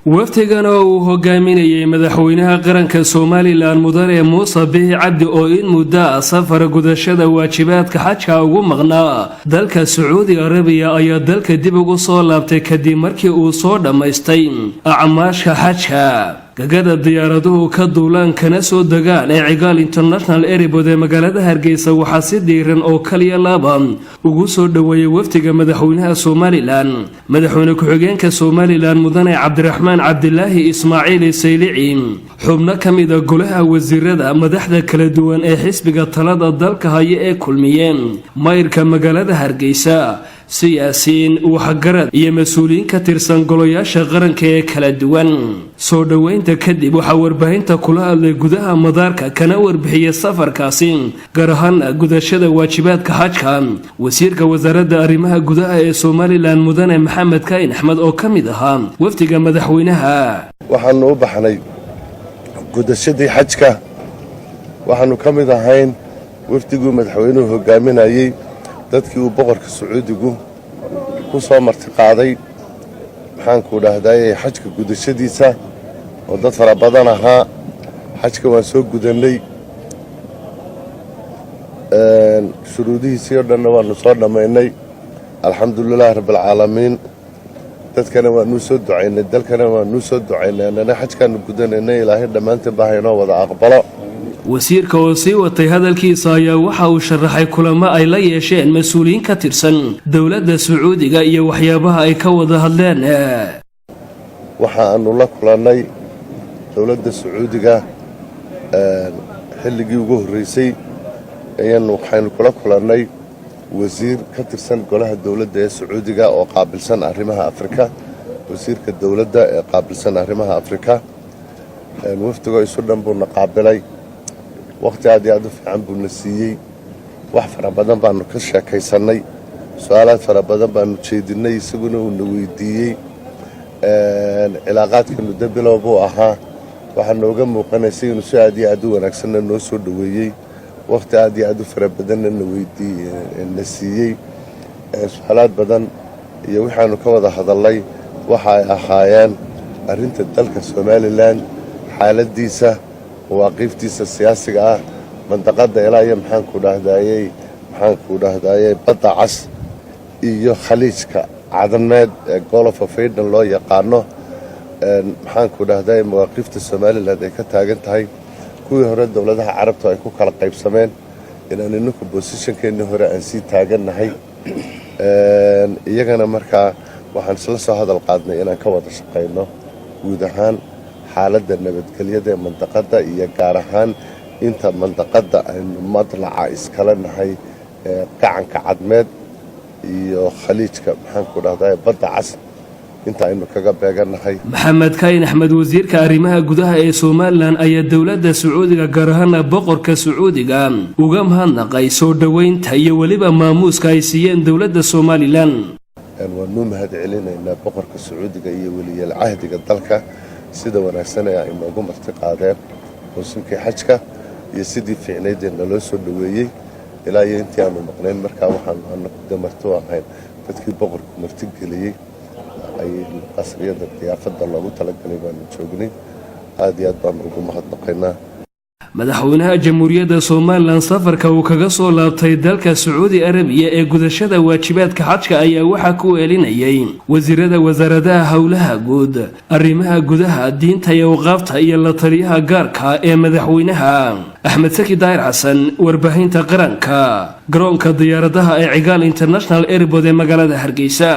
Wafdigan oo uu hogaaminayay madaxweynaha qaranka Somaliland, mudane Muuse Biixi Cabdi, oo in muddo ah safar gudashada waajibaadka xajka ugu maqnaa dalka Sacuudi Arabiya, ayaa dalka dib ugu soo laabtay kadib markii uu soo dhammaystay acmaasha xajka. Gagada diyaaraduhu ka duulaan kana soo degaan ee Cigaal International Airport ee magaalada Hargeysa waxaa si diiran oo kaliya laaba ugu soo dhoweeyay wafdiga madaxweynaha Somaliland madaxweyne ku-xigeenka Somaliland, mudane Cabdiraxmaan Cabdilaahi Ismaaciil Saylici, xubno ka mida golaha wasiirada, madaxda kala duwan ee xisbiga talada dalka haya ee Kulmiye, mayrka magaalada Hargeysa, siyaasiyiin, waxgarad iyo mas-uuliyiin ka tirsan golayaasha qaranka ee kala duwan. Soo dhoweynta kadib waxaa warbaahinta kula hadlay gudaha madaarka kana warbixiyey safarkaasi, gaar ahaan gudashada waajibaadka xajka, wasiirka wasaaradda arrimaha gudaha ee Somaliland, mudane Maxamed Kaahin Axmed, oo ka mid ahaa wafdiga madaxweynaha. Waxaanu u baxnay gudashadii xajka. Waxaanu ka mid ahayn wafdiguu madaxweynuhu hogaaminayey, dadkii uu boqorka Sacuudigu ku soo martiqaaday, maxaanku dhahdaye, xajka gudashadiisa, oo dad fara badan ahaa. Xajka waan soo gudannay, shuruudihiisii oo dhanna waannu soo dhammaynay, alxamdulilaahi rabbialcaalamiin. Dadkana waanuu soo ducaynay, dalkana waanuu soo ducaynay, annana xajkaannu gudanaynay. Ilaahay dhammaantiin baa haynoo wada aqbalo. Wasiirka oo sii watay hadalkiisa ayaa waxa uu sharaxay kulamo ay la yeesheen mas-uuliyiin ka tirsan dowladda Sacuudiga iyo waxyaabaha ay ka wada hadleen. Waxa aanu la kulannay dowladda Sacuudiga xilligii ugu horraysay ayaanu waxaynu kula kulannay wasiir ka tirsan golaha dowladda ee Sacuudiga oo qaabilsan arrimaha Afrika, wasiirka dowladda ee qaabilsan arrimaha Afrika. Wafdigoo isu dhan buuna qaabilay, wakhti aad iyo aad u fiican buuna siiyey. Wax fara badan baanu ka sheekaysannay, su-aalaad fara badan baanu jeedinay, isaguna uuna weydiiyey. Cilaaqaadka muddo bilow buu ahaa. Waxaa nooga muuqanaysay inuu si aad iyo aad u wanaagsanna noo soo dhoweeyey, wakhti aad iyo aad u fara badanna na siiyey. Su-aalaad badan iyo waxaanu ka wada hadallay waxa ay ahaayeen arrinta dalka Somaliland, xaaladiisa, mawaaqiiftiisa siyaasiga ah, mandaqadda ilaa iyo maxaanku dhahdayey Badda Cas iyo Khaliijka Cadmeed ee Gulf of Aden loo yaqaano, maxaanku dhahday, mawaaqiifta Somaliland ay ka taagan tahay, kuwii hore dowladaha Carabtu ay ku kala qaybsameen, inaan ininku positionkeennii hore aan sii taagannahay. Iyagana markaa waxaan isla soo hadal qaadnay inaan ka wada shaqayno guud ahaan xaaladda nabadgelyada ee mandaqadda, iyo gaar ahaan inta mandaqadda aynu madlaca iskala nahay, Gacanka Cadmeed iyo Khaliijka, maxaanku dhahday, Badda Cas inta aynu kaga beegannahay. Maxamed Kaahin Axmed, wasiirka arrimaha gudaha ee Somaliland, ayaa dowladda Sacuudiga, gaar ahaana boqorka Sacuudiga, uga mahadnaqay soo dhoweynta iyo weliba maamuuska ay siiyeen dowladda Somaliland. Waanuu mahad celinaynaa boqorka Sacuudiga iyo weliyal cahdiga dalka sida wanaagsan ee ay noogu marti qaadeen mawsimkii xajka iyo sidii fiicnaydee naloo soo dhoweeyey ilaa iyo intii aanu maqnayn. Markaa waxaanu anagu de marti u ahayn dadkii boqorku martigeliyey, ay qasriyada diyaafadda loogu talagalay baanu joognay. Aad iyo aad baanu ugu mahadnaqaynaa. Madaxweynaha Jamhuuriyadda Somaliland safarka uu kaga soo laabtay dalka Sacuudi Arabiya ee gudashada waajibaadka xajka ayaa waxaa ku eelinayay wasiirada wasaaradaha howlaha guud, arrimaha gudaha, diinta iyo awqaafta iyo la taliyaha gaarka ee madaxweynaha. Axmed Saki Daahir Xasan, warbaahinta qaranka, garoonka diyaaradaha ee Cigaal International Airport ee magaalada Hargeysa.